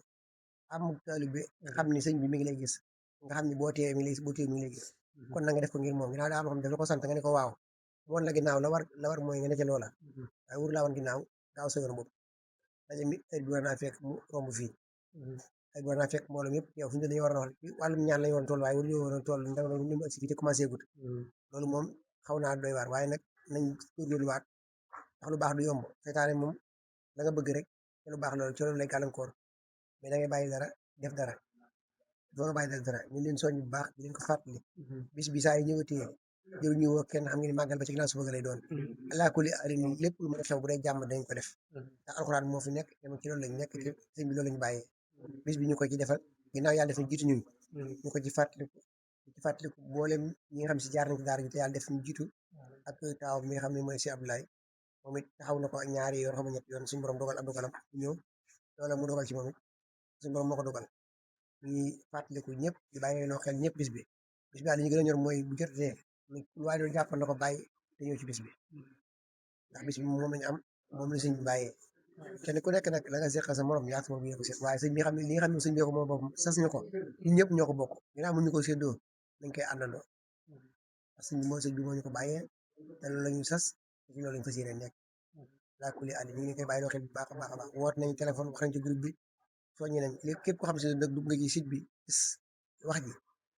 am taalibe nga xam ni sëñ bi mi ngi lay gis nga xam ni boo teewee mi ngi lay gis kon na nga def ko ngir moom ginnaaw daa am xam ne daf la ko sant nga ne ko waaw woon la ginnaaw la war mooy nga ne ca loola waaye wur laa woon ginnaaw gaaw sa yoon bopp daje mi heure bi war naa fekk mu romb fii heure bi war naa fekk mbooloo yëpp yow fi ñu dañu war a wax wàllum ñaan lañu woon toll waaye waruñu woon toll ndax ñu agsi fii te commencé gut loolu moom xaw naa doy waar waaye nag nañ góorgóorluwaat ndax lu baax du yomb seytaane moom la nga bëgg rek te lu baax loolu ci loolu lay gàllankoor mais da ngay bàyyi dara def dara doo nga bàyyi dara ñu leen soññ bu baax di leen ko fàttali bis bi saa yi ñëwatee jëw ñu woo kenn xam ngeen ni màggal ba ci ginnaaw su bëgg lay doon allah kulli alin lépp lu mën a xew bu dee jàmm dañ ko def ndax alxuraan moo fi nekk te ci loolu lañ nekk te sëñ bi loolu lañu bàyyee bis bi ñu ko ci defal ginnaaw yàlla def na jiitu ñun ñu ko ci fàttaliku mboolem ñi nga xam si jaar nañ ci daara ji te yàlla def ñu jiitu ak taaw mi nga xam ne mooy si Abdoulaye moom it taxaw na ko ñaari yoon xam nga ñett yoon suñu borom dogal ab dogalam ñëw loola mu dogal ci moom it suñu borom moo ko dogal ñuy fàttaliku ñëpp di bàyyi loo xel ñëpp bis bi daal li ñu gën a ñor mooy bu jotee lu waaye doon jàppal na ko bàyyi te ñëw ci bis bi ndax bis bi moom lañu am moom la sëñ bi bàyyee kenn ku nekk nag la nga seqal sa morom yaa morom yéen ko seet waaye sëñ bi xam ne li nga xam ne sëñ bi ko moom boppam sas ñu ko ñun ñëpp ñoo ko bokk ginnaaw mu ñu ko séddoo dañ koy àndandoo parce que sëñ bi moo ñu ko bàyyee te loolu la ñu sas te ci loolu lañ fas yéene nekk laa kuli àlli ñu ngi koy bàyyi loo xel bu baax a baax a baax woot nañ téléphone wax nañ ci groupe bi soññi nañ lépp képp ko xam si nag dugg nga ci site bi gis wax ji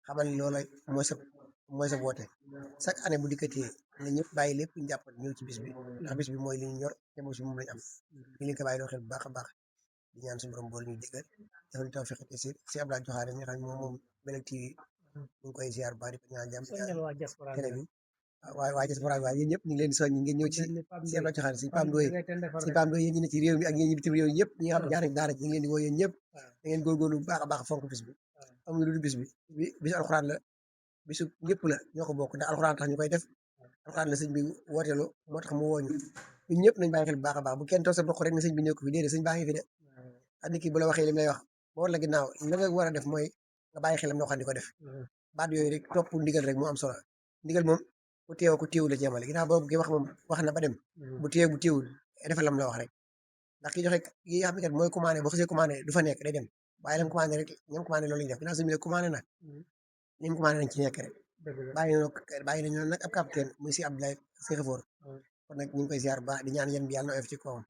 xamal ni loola mooy sa woote chaque année bu dikkatee na ñëpp bàyyi lépp ñu jàppal ñëw ci bis bi ndax bis bi mooy li ñu ñor te moom si moom lañ am ñu leen ko bàyyi loo xel bu baax a baax di ñaan suñu borom bool ñu déggal dafa ñu taw fekkate si Abdoulaye Joxaane mi nga xam ne moom Belel TV ñu ngi koy ziar bu baax di ko ñaan jàmm télé bi waa diaspora waaye yéen ñëpp ñu ngi leen di soññ ngeen ñëw ci si Abdoulaye Joxaane si Pam Ndoye yéen ñi ne ci réew mi ak yéen ñi bitim réew ñëpp ñi nga xam jaar nañ daara ñu ngi leen di woo yéen ñëpp da ngeen góorgóorlu bu baax a baax fonk bis bi amuñu lu dul bis bi bisu alxuraan la bisu ñëpp la ñoo ko bokk ndax alxuraan tax ñu koy def alxuraan la sëñ bi wooteelu moo tax mu wooñu ñun ñëpp nañ bàyyi xel bu baax a baax bu kenn toog sa bopp rek ne sëñ bi nekk fi déedéet sëñ baa ngi fi de ak nit ki bu la waxee li mu lay wax ba war la ginnaaw la nga war a def mooy nga bàyyi xelam noo xam di ko def baat yooyu rek topp ndigal rek moo am solo ndigal moom ku teew ku teewul la ci yemale ginnaaw boobu ki wax moom wax na ba dem bu teew bu teewul defal lam la wax rek ndax ki joxe ki xam ne kat mooy commandé boo xasee commandé du fa nekk day dem waaye lam commandé rek ñoom commandé loolu lañu def ginnaaw sëñ bi ne commandé na ñoom commandé nañ ci nekk rek bàyyi nañu nag ab capitaine muy si Abdoulaye Seydou kon nag ñu ngi koy ziar baax di ñaan yéen bi yàlla na oyof ci kawam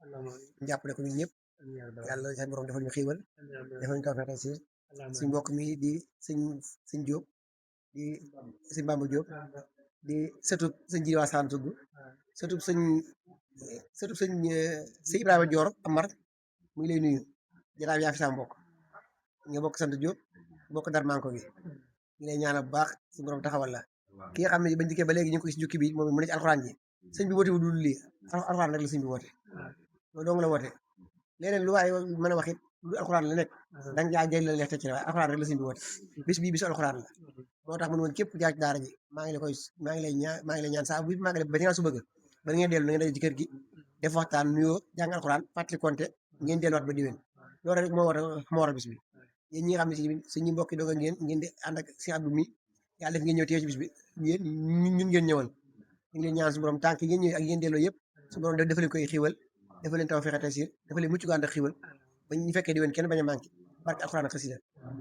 ñu jàppale ko ñun ñëpp yàlla sa borom defal ñu xiiwal defal ñu tawfeex tey si suñ mbokk mi di sëñ Diop di sëñ Bamba Diop di sëtub sëñ Jiri Wasaan tudd sëtub sëñ Ibrahima Dior Amar mu ngi lay nuyu jaraaf yaa fi sa mbokk nga bokk sant Diop bokk dar manko gi ñu lay ñaanal bu baax suñu borom taxawal la ki nga xam ne bañ dikkee ba léegi ñu ngi ko gis jukki bi moom mu ne ci alxuraan ji sëñ bi woote wu dul lii alxuraan rek la sëñ bi woote loolu dong la woote leneen lu waaye mën a wax it lu alxuraan la nekk danga jaa jël la neex te ci waaye alxuraan rek la sëñ bi woote bis bii bisu alxuraan la moo tax mu ne woon képp jaar ci daara ji maa ngi lay ñaan saa bu maa ngi lay ba ñaan su bëgg ba ngeen dellu na ngeen daje ci kër gi def waxtaan nuyoo jàng alxuraan fàttali konte ngeen delluwaat ba diwén loolu rek moo waral bis bi yéen ñi nga xam ne si ñi mbokki doog ngeen di ànd ak si Abdou mi yàlla def ngeen ñëw teew ci bis bi ñun ngeen ñëwal ñu ngi leen ñaan su borom tànk ngeen ñëw ak ngeen delloo yëpp su borom dafa leen koy xiiwal dafa leen taw fexe tasiir dafa leen mucc gu ànd ak xiiwal ba ñu fekkee diwén kenn bañ a manqué barke alxuraan ak xasida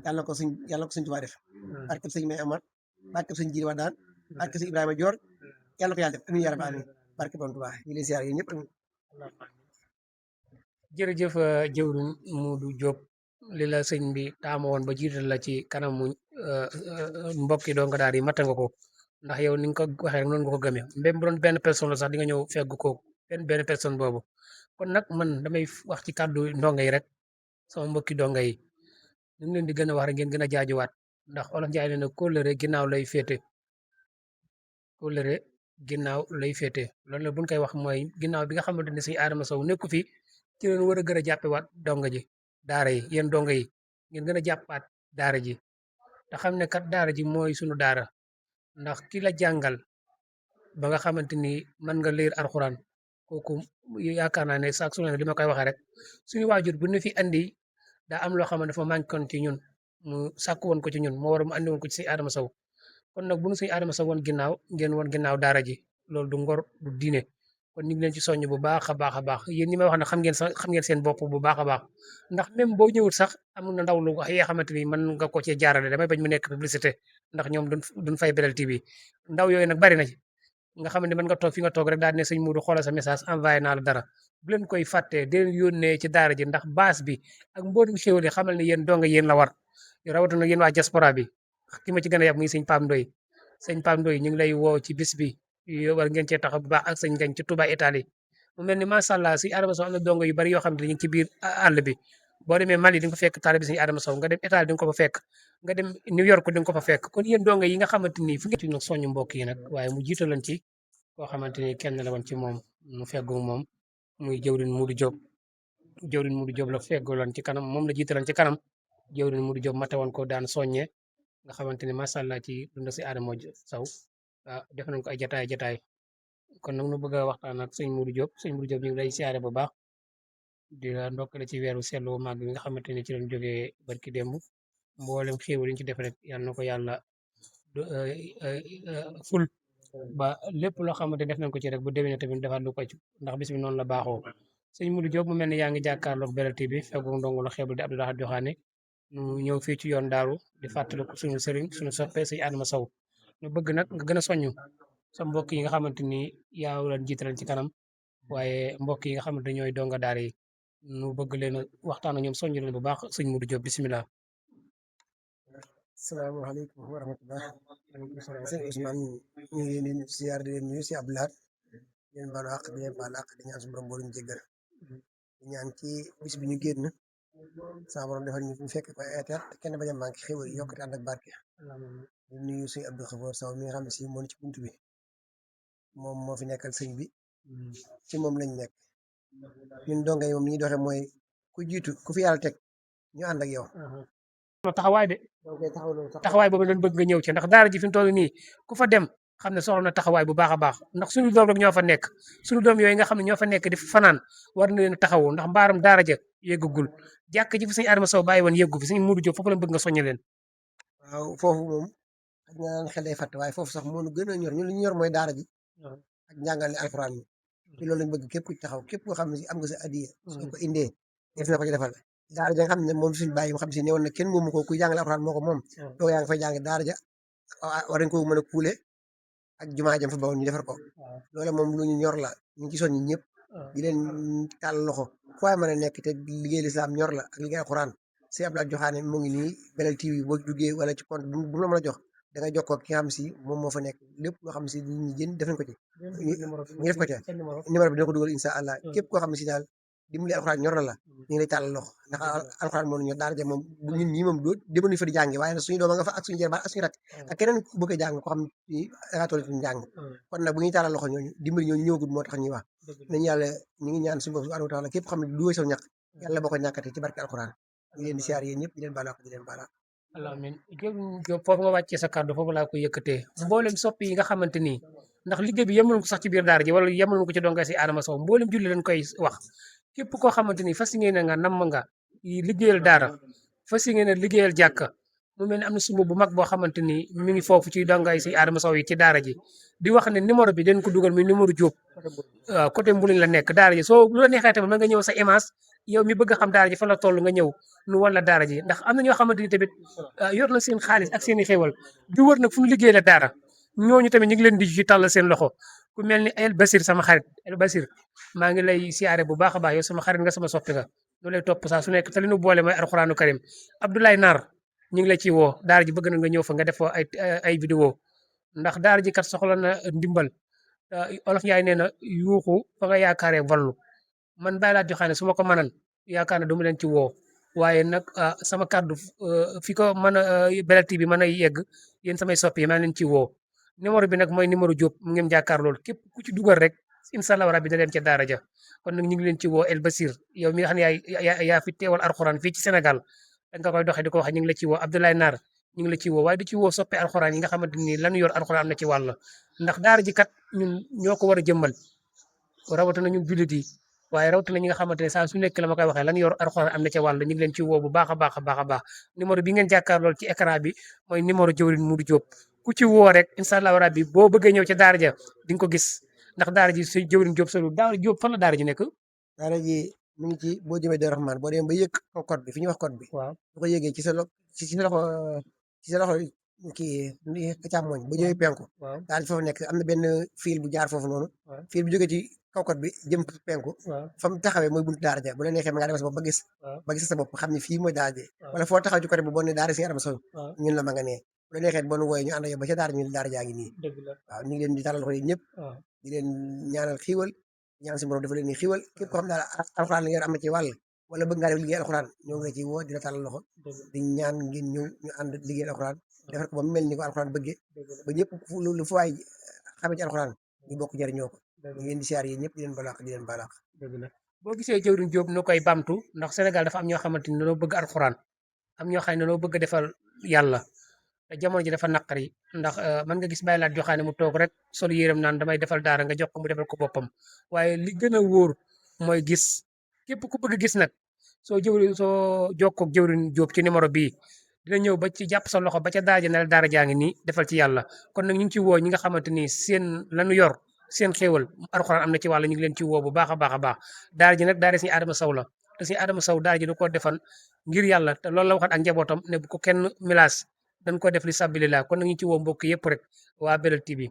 yàlla na ko sëñ Tuubaa def barke sëñ May Amar barke sëñ Jiri Wadaan barke sëñ Ibrahima Dior yàlla na ko yàlla def amiin yaa rabbal aalamiin barke borom Tuubaa ñu leen siyaar yéen ñëpp jërëjëf jëwriñ Modou Diop li la sëñ bi taamu woon ba jiital la ci kanamu mbokki donga daal yi matta nga ko ndax yow ni nga ko waxee rek noonu nga ko gëmee même bu doon benn personne la sax di nga ñëw fegg ko benn personne boobu kon nag man damay wax ci kàddu ndonga yi rek sama mbokki donga yi ñu ngi leen di gën a wax rek ngeen gën a jaajuwaat ndax olof Njaay nee na kóllëre ginnaaw lay féete kóllëre ginnaaw lay féete loolu la buñ koy wax mooy ginnaaw bi nga xamante ne sëñ Adama Sow nekku fi ci leen war a gën a jàppewaat donga ji daara yi yéen donga yi ngeen gën a jàppaat daara ji te xam ne kat daara ji mooy sunu daara ndax ki la jàngal ba nga xamante ni mën nga leer alxuraan kooku yaakaar naa ne sax su ne li ma koy waxee rek suñu waajur bu ñu fi andi daa am loo xam ne dafa manqué ci ñun mu sàkku woon ko ci ñun moo war mu andi woon ko ci sëñ Adama Sow kon nag bu nu sëñ Adama Sow woon ginnaaw ngeen woon ginnaaw daara ji loolu du ngor du diine kon ñu ngi leen ci soññ bu baax a baax yéen ñi may wax ne xam ngeen seen bopp bu baax a baax ndax même boo ñëwul sax am na ndaw lu wax yoo xamante ni mën nga ko cee jaarale damay bañ mu nekk publicité ndax ñoom duñ fay Belel TV ndaw yooyu nag bari na ci nga xam ne mën nga toog fi nga toog rek daal ne sëñ Modou xoolal sa message envoyé naa la dara bu leen koy fàttee di leen yónnee ci daara ji ndax base bi ak mboolem xéwal yi xamal ne yéen donga yéen la war rawatina yéen waa diaspora bi ki ma ci gën a yab muy sëñ Pam Ndoy sëñ Pam Ndoy ñu ngi lay woo ci bis bi war ngeen cee taxaw bu baax ak sëñ Gañ ci Touba Italie mu mel ni macha allah si Adama Sow am na dongo yu bari yoo xam ne ñu ngi ci biir àll bi boo demee Mali di nga ko fekk taalibe sëñ Adama Sow nga dem Italie di nga ko fa fekk nga dem New York di nga ko fa fekk kon yéen dongo yi nga xamante ni fu ngeen nag soñu mbokk yi nag waaye mu jiitalan ci koo xamante ni kenn la woon ci moom mu feggu moom muy jëwriñ Modou Diop la feggaloon ci kanam moom la jiitalan ci kanam jëwriñ Modou Diop mate woon ko daan soññee nga xamante ni macha allah ci dund si Adama Sow def nañ ko ay jataay kon nag nu bëgg a waxtaan ak sëñ Modou Diop ñu ngi lay siyaare bu baax di la ndokkale ci weeru seetlu màgg bi nga xamante ni ci lañ jógee barki démb mboolem xéewal yi ñu ci def rek yal na ko yàlla ful ba lépp loo xamante def nañ ko ci rek bu déwénee tamit defaat lu ko ci ndax bis bi noonu la baaxoo sëñ Modou Diop mu mel ni yaa ngi jàkkaarloog Belel TV feggu ndongo la xeebul di Abdoulaye Joxaane ñu ñëw fii ci yoon daaru di fàttaliku suñu sëriñ suñu soppee sëñ Adama Sow ñu bëgg nag nga gën a soññu sa mbokk yi nga xamante ni yaa leen jiitaleen ci kanam waaye mbokk yi nga xamante ñooy donga daara yi nu bëgg leen a waxtaan ak ñoom soññu leen bu baax sëñ Modou Diop bisimilah. asalaamaaleykum wa rahmatulah sëñ Ousmane ñu ngi leen di siyaar di leen nuyu si Abdoulaye di leen baalu àq di leen baal àq di ñaan suñu borom booluñu jéggal di ñaan ci bis bi ñu génn saa borom defal ñu fekk ko ay at kenn bañ a manqué xéwal yokkute ànd ak barke di nuyu suñu Abdou Khafour Sow mi nga xam ne si moo ci buntu bi moom moo fi nekkal sëñ bi ci moom lañ nekk ñun donga yi moom li ñuy doxee mooy ku jiitu ku fi yàlla teg ñu ànd ak yow. taxawaay de taxawaay boobu lañ bëgg nga ñëw ci ndax daara ji fi mu toll nii ku fa dem xam ne soxla na taxawaay bu baax a baax ndax suñu doom rek ñoo fa nekk suñu doom yooyu nga xam ne ñoo fa nekk di fanaan war na leen taxawu ndax mbaaram daara ja yéggagul jàkk ji fi sëñ Adama Sow bàyyi woon yéggu fi sëñ Modou Diop foofu la bëgg nga soññe leen. waaw foofu moom xaj na xel day fàtte waaye foofu sax moo nu gën a ñor ñun li ñu ñor mooy daara ji ak njàngale alxuraan mi ci loolu lañ bëgg képp ku taxaw képp koo xam ne si am nga sa adiya soo ko indee def na ko ci defal daara ja nga xam ne moom suñu bàyyi mu xam si ne woon na kenn moomu ko kuy jàngale alxuraan moo ko moom doo yaa ngi fay jàng daara ja war nañ ko mën a kuule ak jumaa jam fa bawoon ñu defar ko loolu moom lu ñu ñor la ñu ngi ci soññi ñëpp di leen tàll loxo fu waay mën a nekk te liggéey lislaam ñor la ak liggéey alxuraan sëñ Abdoulaye Joxaane mu ngi nii Belel TV boo duggee wala ci compte bu mu la mën a jox da nga jokkoo ak ki nga xam si moom moo fa nekk lépp loo xam si nit ñi jën def nañ ko ci ñu def ko ca numéro bi dina ko dugal incha allah képp koo xam ne si daal dimbali alxuraan ñor na la ñu ngi lay tàllal loxo ndax alxuraan moo ñu ñor daara ja moom ñun ñi moom doo demoon fa di jàngi waaye nag suñu doom nga fa ak suñu jërbaat ak suñu rak ak keneen ku bëgg a jàng ko xam ni dangaa toll ci njàng kon nag bu ñuy tàllal loxo ñooñu dimbali ñooñu ñëwagul moo tax ñuy wax nañu yàlla ñu ngi ñaan suñu bopp subhanahu wa taala képp xam ne du saw ñàkk yàlla boo ko ñàkkate ci barke alxuraan ñu leen di siyaar yéen ñëpp di leen baal di leen baal alamin Diop foofu nga wàccee sa kàddu foofu laa ko yëkkatee mboolem soppi yi nga xamante ni ndax liggéey bi yemaluñ ko sax ci biir daara ji wala yemaluñ ko ci donga si Adama Sow mboolem julli lañ koy wax képp koo xamante ni fas yéene nga namm nga liggéeyal daara fas yéene liggéeyal jàkka mu mel ni am na sumb bu mag boo xamante ni mi ngi foofu ci dongay si Adama Sow yi ci daara ji di wax ne numéro bi dañ ko dugal muy numéro Diop waaw côté Mbuluñ la nekk daara ji soo lu la neexee tamit mën nga ñëw sa image yow mi bëgg a xam daara ji fan la toll nga ñëw nu wala daara ji ndax am na ñoo xamante ni tamit yor na seen xaalis ak seen i xéwal di wër nag fu ñu liggéey la daara ñooñu tamit ñu ngi leen di ci tàllal seen loxo ku mel ni El Basir sama xarit El Basir maa ngi lay siyaare bu baax a baax yow sama xarit nga sama soppi nga lu lay topp saa su nekk te li nu boole mooy alxuraanu karim Abdoulaye Naar ñu ngi la ciy woo daara ji bëgg na nga ñëw fa nga def fa ay vidéo ndax daara ji kat soxla na ndimbal olof yaay nee na yuuxu fa nga yaakaaree vallu man bàyyi laa joxaane su ma ko mënan yaakaar na du ma leen ci woo waaye nag sama kàddu fi ko mën a Belel TV bi mën a yegg yéen samay soppi yi maa leen ci woo numéro bi nag mooy numéro Diop mu ngeen jàkkaar loolu képp ku ci dugal rek incha allah rabbi da leen ca daara ja kon nag ñu ngi leen ci woo El Basir yow mi nga xam ne yaa fi teewal alxuraan fii ci Sénégal da nga koy doxee di ko wax ñu ngi la ci woo Abdoulaye Naar ñu ngi la ci woo waaye di ci woo soppe alxuraan yi nga xamante ni lanu yor alxuraan am na ci wàll ndax daara ji kat ñun ñoo ko war a jëmmal rawatina ñun jullit yi waaye rawatina ñi nga xamante ne saa su nekk la ma koy waxee lan yor alxuraan am na ca wàll ñu ngi leen ci woo bu baax a baax a baax a baax numéro bi ngeen jàkkaar lool ci écran bi mooy numéro jëwrin Mudu Diop ku ci woo rek incha allah rabbi boo bëggee ñëw ca daara ja di nga ko gis ndax daara ji su jëwrin Diop solu daara Diop fan la daara ji nekk daara ji mu ngi ci boo jëmee Daaru Rahmaan boo demee ba yëg code bi fi ñuy wax code bi waaw bu ko yëgee ci sa loxo ci sa loxo kii càmmoñ bu ñëwee penku waaw daal di foofu nekk am na benn fil bu jaar foofu noonu fil bu jógee ci kaw code bi jëm penku fa mu taxawee mooy buntu daara ja bu la neexee ma nga dem sa bopp ba gis sa bopp xam ne fii mooy daara ji wala foo taxaw ci côté bi boo ne daara si Adama Sow ñun la ma nga nee bu la neexee boo nu wooyee ñu ànd yow ba ca daara ñu daara jaa ngi nii waaw ñu ngi leen di talal loxo yi ñëpp di leen ñaanal xiiwal ñaan si borom dafa leen ni xiiwal képp koo xam daal alxuraan la yor am na ci wàll wala bëgg ngaa def liggéey alxuraan ñoo ngi la ci woo di la talal loxo di ñaan ngeen ñëw ñu ànd liggéey alxuraan defar ko ba mu mel ni ko alxuraan bëggee ba ñëpp lu fu waay xamee ci alxuraan ñu bokk jëriñoo ko ñu ngi leen di siyaar yi ñëpp di leen balaax di leen balaax boo gisee jëwriñ Diop nu koy bamtu ndax Sénégal dafa am ñoo xamante ni dañoo bëgg alxuraan am ñoo xam ne dañoo bëgg a defal yàlla te jamono ji dafa naqari ndax mën nga gis bàyyi laat joxaane mu toog rek sol yéram naan damay defal daara nga jox ko mu defal ko boppam waaye li gën a wóor mooy gis képp ku bëgg gis nag soo jokkoog jëwriñ Diop ci numéro bii dina ñëw ba ci jàpp sa loxo ba ca daara ja ne la daara jaa ngi nii defal ci yàlla kon nag ñu ngi ci woo ñi nga xamante ni seen lanu yor seen xéewal alxuraan am na ci wàll ñu ngi leen ci woo bu baax a baax a baax daara ji nag daara si Adama Sow la te si Adama Sow daara ji da koo defal ngir yàlla te loolu la waxat ak njabootam ne bu ko kenn milaas dañ ko def li sabilillah kon nag ñu ci woo mbokk yëpp rek waa Belel TV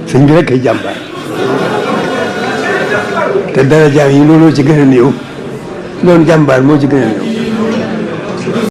sëñ bi rek ay jàmbaar te dara jaam yi looloo ci gën a néew doon jàmbaar moo ci gën a néew